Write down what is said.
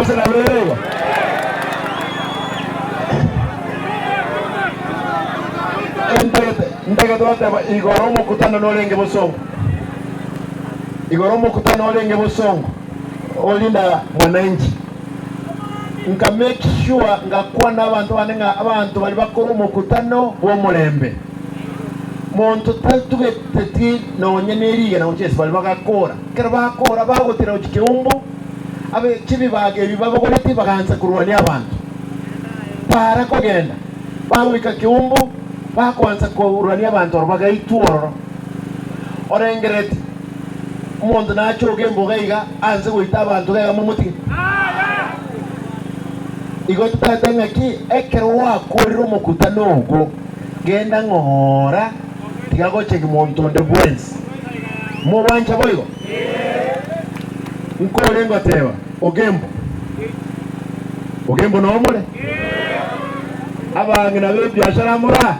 Gose nabo ere igo? Entagete, ntagete goteba igoro omokutano norenge bosongo. Igoro omokutano orenge bosongo olinda mwananchi. Nka make sure ngakwana abanto bane ng'a abanto baria bakore omokutano bw'omorembe. Monto tatugeteti nonye ne rigena gochia ase baria bagakora. Ekero bakora bagotira gochia keumbu, abe chibibaga ebi babogoretie bagansa korwania abanto. Para kogenda, bagoika keumbu, bakoansa korwania abanto oro bagaitwa ororo. Orengereretie, omonto nachoke emboga iga anse goita abanto iga iga momotige? Igo totagete ng'aki ekero gwakorire omokutano ogo, genda ng'ora, tiga gochegi monto onde bwensi. Mogwancha boigo? Nkore ngoteba, Ogembo. Ogembo noo more? Abang'ina b'ebiashara more aa?